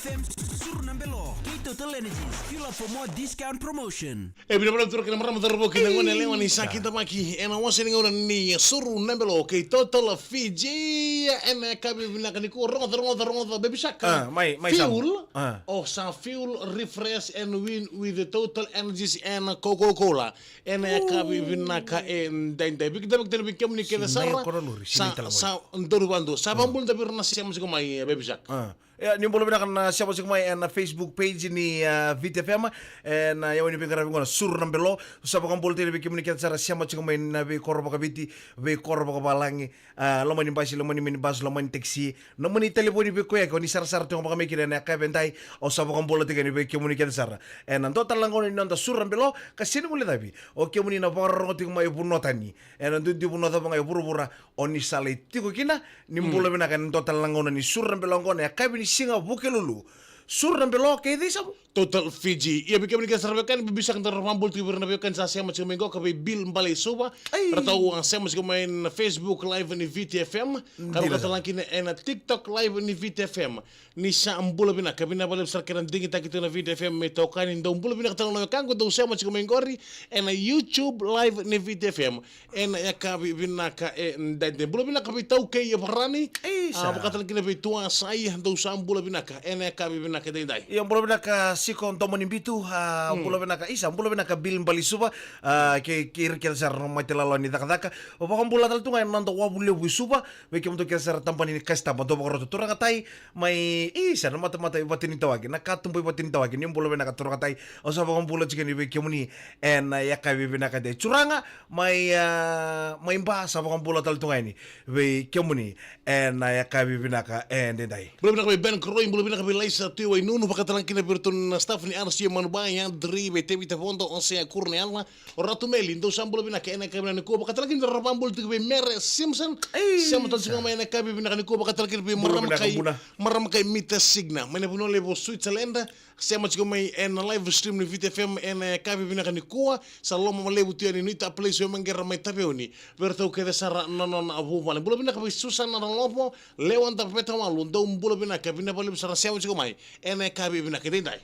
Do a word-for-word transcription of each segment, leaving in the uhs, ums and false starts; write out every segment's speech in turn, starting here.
F M, Suru na Belo kei Total Energies. Fuel up for more discount promotion. E vinaka vakalevu na marama, cauravou kei na gone yalewa ni sa kidavaki ena wase ni gauna ni Suru na Belo kei Total Fiji. Ena yakavi vinaka nikua, rogoca, rogoca, rogoca, Baby Shark. Ah, mai, mai, Fuel. Sa, ah. O sa fuel, refresh and win with the Total Energies and Coca-Cola. Ena yakavi vinaka edaidai. Vei keda, vei keda, vei kemuni kece sara. Sa, sa donu vadu. Sa vakabula tiko vei ira na sema tiko mai, e, Baby Shark. Ah. Ia, ni bula vinaka na sema tiko mai ena Facebook page ni, ah, Viti F M, ena yawa ni veiqaravi qo na Suru na Belo. Sa vakabula tiko vei kemuni kece sara sema tiko mai na veikoro vakaviti, veikoro vakavalagi, ah, loma ni basi, loma ni minibus, loma ni taxi, nomuni talevoni vei koya, ko ni sarasara tiko vaka mai kina ena yakavi edai. Au sa vakabula tiko yani vei kemuni kece sara. Ena dua tale na gauna ni noda Suru na Belo, ka sega ni guilecavi, o kemuni na vakarorogo tiko mai vanua tani, ena duidui vanua cava ga e vuravura o ni sa lai tiko kina, ni bula vinaka ena dua tale na gauna ni Suru na Belo qo na yakavi ni siga Vukelulu. Suru na Belo kei cei, Savu? Total Fiji. Ia, vei kemuni kece sara na veiwekani, Baby Shark, daru vakabula tiko vei ira na veiwekani sa sema tiko mai qo, ka vei Bill Bale Suva. Ei. Ratou a sema tiko mai na Facebook Live ni Viti F M. Ka vakatalega kina ena TikTok Live ni Viti F M. Ni sa bula vinaka, vinaka vakalevu sara kei na digitaki tu na Viti F M me itokani. Dou bula vinaka tale na wekaqu dou sema tiko mai qori ena YouTube Live ni Viti F M. Ena yakavi vinaka edaidai. Bula vinaka vei Taukei Varani. Isa. A, vakatalega kina vei Tuasai, dou sa bula vinaka ena yakavi vinaka edaidai. Ia, bula vinaka Siko Domo ni Bitu, a, bula vinaka, isa, bula vinaka Bill Balisuva, a, kei, kei ira kece sara na mate lalawa ni cakacaka. Vakabula tale tu ga ena noda wavu levu i Suva, vei kemudou kece sara tabana ni kasitaba, dou vakarota, turaga tai mai, isa, na matamata i Vatunitawake, na katuba i Vatunitawake, ni bula vinaka turaga tai. Au sa vakabula tiko yani vei kemuni ena yakavi vinaka edaidai. Turaga mai, a, mai Ba, sa vakabula tale tu ga yani vei kemuni ena yakavi vinaka edaidai. Bula vinaka vei Ben Kroi, bula vinaka vei Laisa Tui Wainunu, vakatalega kina vei iratou na staff ni R C A Manuba, Yadri, vei Tevita Vodo, Osea Kuruneyala, o Ratu Meli, dou sa bula vinaka ena yakavi vinaka nikua. Vakatalega kina, daru vakabula tiko vei Mere Simpson. Ei, sema tale tiko mai ena yakavi vinaka nikua. Vakatalega kina vei marama kai, marama kai Mita Signa mai na vanua levu o Switzerland. Sema tiko mai ena live stream ni Viti F M ena yakavi vinaka nikua. Sa loma levu tu yani Nuita Place, Wemaqera mai Taveuni. Vei iratou kece sara na nona vuvale. Bula vinaka vei Susana Ralovo, Lewa Davetawalu, dou bula vinaka, vinaka vakalevu sara na sema tiko mai ena yakavi vinaka edaidai.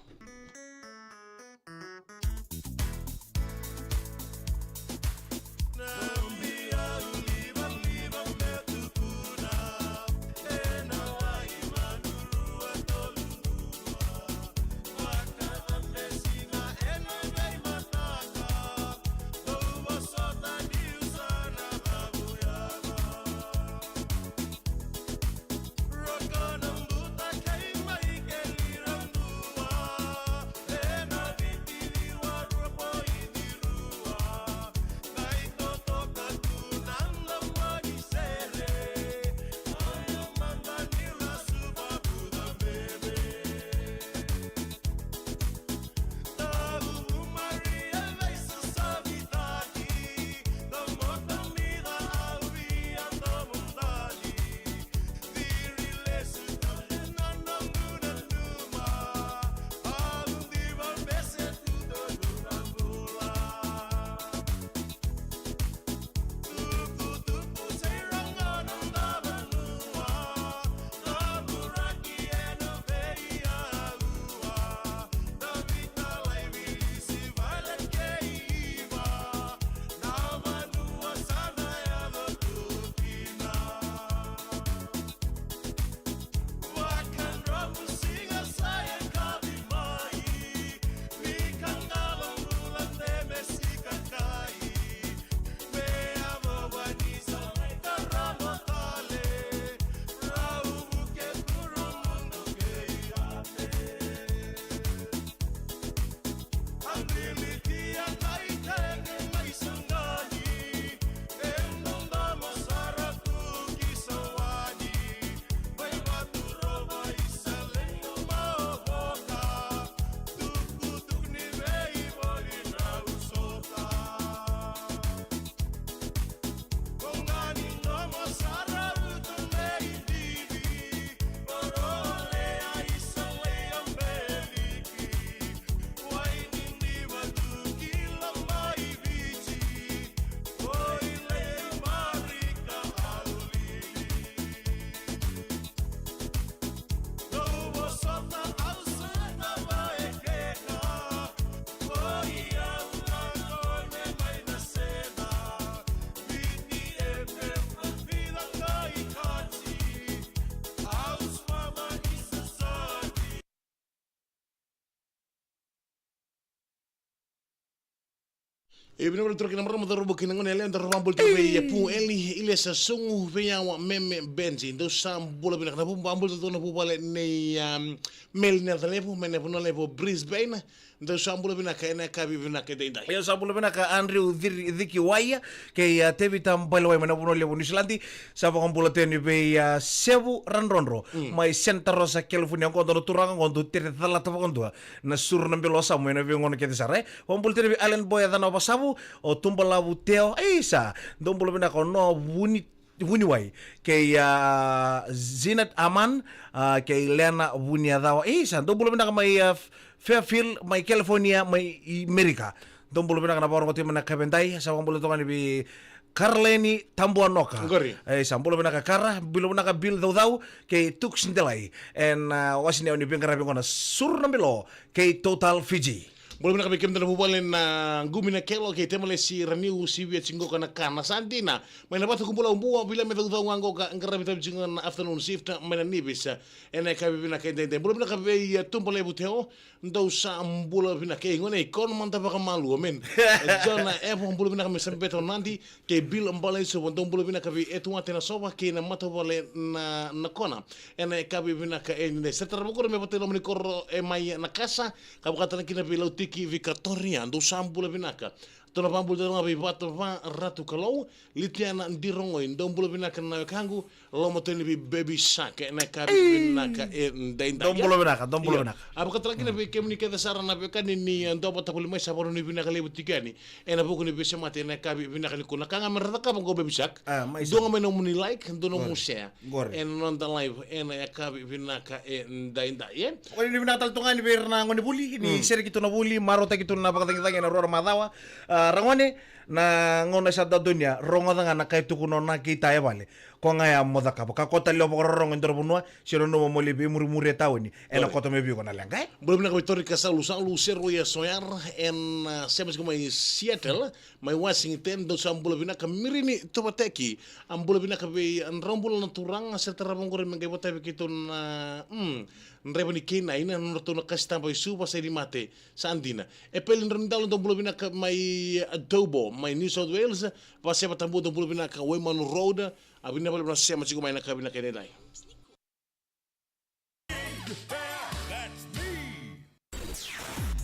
E vinaka vakalevu turaga kei na marama, cauravou kei na gone yalewa, daru vakabula tiko vei, e, Pu Eli, Ilesa Sugu, vei Awa, Meme, Benji. Dou sa bula vinaka. Na vu-, vakabula tiko na vuvale nei, um, Meli Nacalevu, mai na vanua levu o Brisbane. Dou sa bula vinaka ena yakavi vinaka edaidai. Io, sa bula vinaka Andrew Ciri-, Ciki Waia, kei, a, Tevita Balewai mai na vanua levu o Niusiladi. Sa vakabula tiko yani vei, a, Sevu Radrodro, mm, mai Santa Rosa, California. Qo dua na turaga qo dou tere calata vakadua na suru na bilo sa mai na veigauna kece sara, e. Vakabula tiko yani vei Allen Boy, a, Cana Vasavu, o Tubalavu Teo. Isa, dou bula vinaka o Noa Vuni, Vuniwai, kei, a, Zinat Aman, a, kei Lena Vuniacawa. Isa, dou bula vinaka mai, a, Fairfield, mai California, mai i Merika. Dou bula vinaka na vakarogo tiko mai na yakavi edaidai. Sa vakabula toka yani vei Karleni Tabuanoka. Qori. Isa, bula vinaka Kara, bula vinaka Bill Caucau, kei Tux Delai. Ena, a, wase ni yau ni veiqaravi qo na suru na bilo kei Total Fiji. Bula vinaka vei kemudou na vuvale na Qumi na Kelo kei Temalesi Raniu, sivia tiko qo na ka na sa dina. Mai na vatu kubula ubua, vila me caucau ga qo ka qaravi tavi tiko na afternoon shift mai na Nivis. Ena yakavi vinaka edaidai. Bula vinaka vei, e, Tubalevu Teo, dou sa bula vinaka. E, gone, iko na mada vakamalua, man. E, Jona Evo, bula vinaka mai Sabeto Nadi, kei Bill Balaisuva, dou bula vinaka vei Etuate Nasova, kei na matavuvale na, na Kona. Ena yakavi vinaka edaidai. Sa tara vakuri me vata i loma ni koro e mai Nakasa, ka vakatara kina vei Lautiki Vikatoria, dou sa bula vinaka. Dou na vakabula tale ga vei Vatava Ratu Kalou, Litiana Dirogoi, dou bula vinaka na wekaqu, loma toni vei Baby Shark, ena yakavi vinaka edaidai. Dou bula vinaka, dou bula vinaka. A vakatara kina vei kemuni kece sara na veiwekani ni, e, dou vata voli mai, sa vakarau ni vinaka levu tiko yani. Ena vuku ni veisemati ena yakavi vinaka nikua. Na ka ga me ra cakava qo Baby Shark. A, mai sa. Dua ga mai nomuni like, dua nomu share. Qori. Ena noda live, ena yakavi vinaka edaidai, e? Qori ni vinaka tale tu ga yani vei ira na gone vuli, ni, mm, sere keitou na vuli, marautaki tu na vakacagicagi ena rua na macawa. A, ragone, na gauna sa dau donuya, rogoca ga na ka e tukuna o na kei ta e vale. Ko ga ya mo cakava. Ka ko tale o vakarorogo e dua na vanua, se nanuma mo lai veimurimuri e tauni. Ena koto mai vei iko na leqa, e? Bula vinaka vei Torika Salusalu, Seroia Soyar, ena, a, sema tiko mai Seattle, mai Washington, dou sa bula vinaka. Mirini Tovateki, a, bula vinaka vei, a, drau bula na turaga, se tarava qori me qai vatavi keitou na, mm, draiva ni keinai, na nodratou na kasi taba i Suva, sa i Limate, sa dina. E Peli Drau ni Dalo, dou bula vinaka mai, a, Tobo, mai New South Wales, Vaseva Tabu, dou bula vinaka, Waimanu Road, a, vinaka vakalevu na sema tiko mai na ka vinaka edaidai.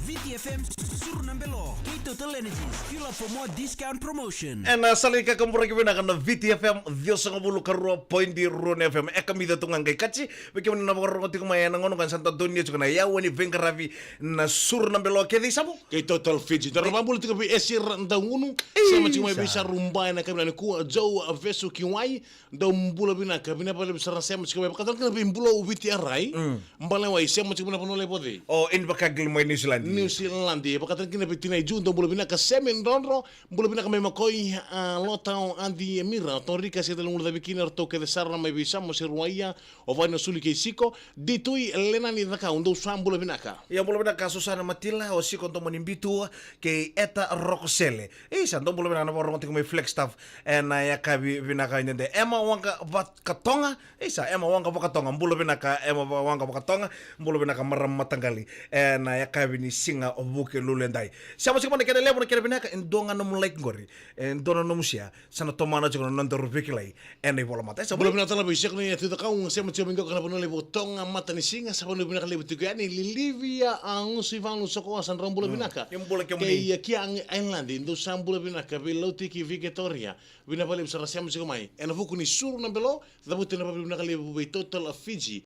Viti F M, Suru na Belo, kei Total Energies, fuel up for more discount promotion. Ena sala ni kakaburaki vinaka na Viti F M, ciwasagavulu ka rua poidi rua na F M. E kamica tu ga qai kati, vei kemuni na vakarorogo tiko mai ena gauna qo, sa da donuya tiko na yawa ni veiqaravi na Suru na Belo kece i Savu. Kei Total Fiji. Daru vakabula tiko vei Esira Daugunu, sema tiko mai vei Saruba ena yakavi nikua, Joe Vesu Kiwai, dou bula vinaka, vinaka vakalevu sara na sema tiko mai. Vakatara kina vei Bulou Viti Arai, mm, Balewai, sema tiko mai na vanua levu o cei? O Invercargill mai New Zealand. New Zealand. Vakatara kina vei Tinai Ju, dou bula vinaka, Semi Drodro, bula vinaka mai Makoi, a, Lotau, Adi Emira, Torika, se tale gulu cavi kina, ratou kece sara mai vei Samu, Seruaia, o Vani, o Suli kei Siko, Ditui, Lenani Cakau, dou sa bula vinaka. Ia bula vinaka Susana Matila, o Siko Domoni Bitua, kei Eta Rokosele. Isa, dou bula vinaka na vakarorogo tiko mai Flagstaff, ena yakavi vinaka edaidai. Ema Waqa Vakatoga, isa, Ema Waqa Vakatoga, bula vinaka, Ema Va-, Waqa Vakatoga, bula vinaka marama mataqali, ena yakavi ni siga Vukelulu edai. Sema tiko mai na kena levu na kena vinaka, e dua ga nomu like qori, e dua na nomu share, sa na tomana tiko na nodaru veikilai ena ivolamata. E sa bula vinaka tale vei Sekoni Atu Cakau, sema tiko mai qo ka na vanua levu o Toga, matanisiga, sa vanua vinaka levu tiko yani, Lilivia, a, Gusuivalu Sokoa, sa drau bula vinaka. Ia bula kemuni. Kei, a, Kia Island, dou sa bula vinaka, vei Lautiki Vikitoria, vinaka vakalevu sara na sema tiko mai. Ena vuku ni Suru na Belo, cavuta na vakavinaka levu vei Total Fiji,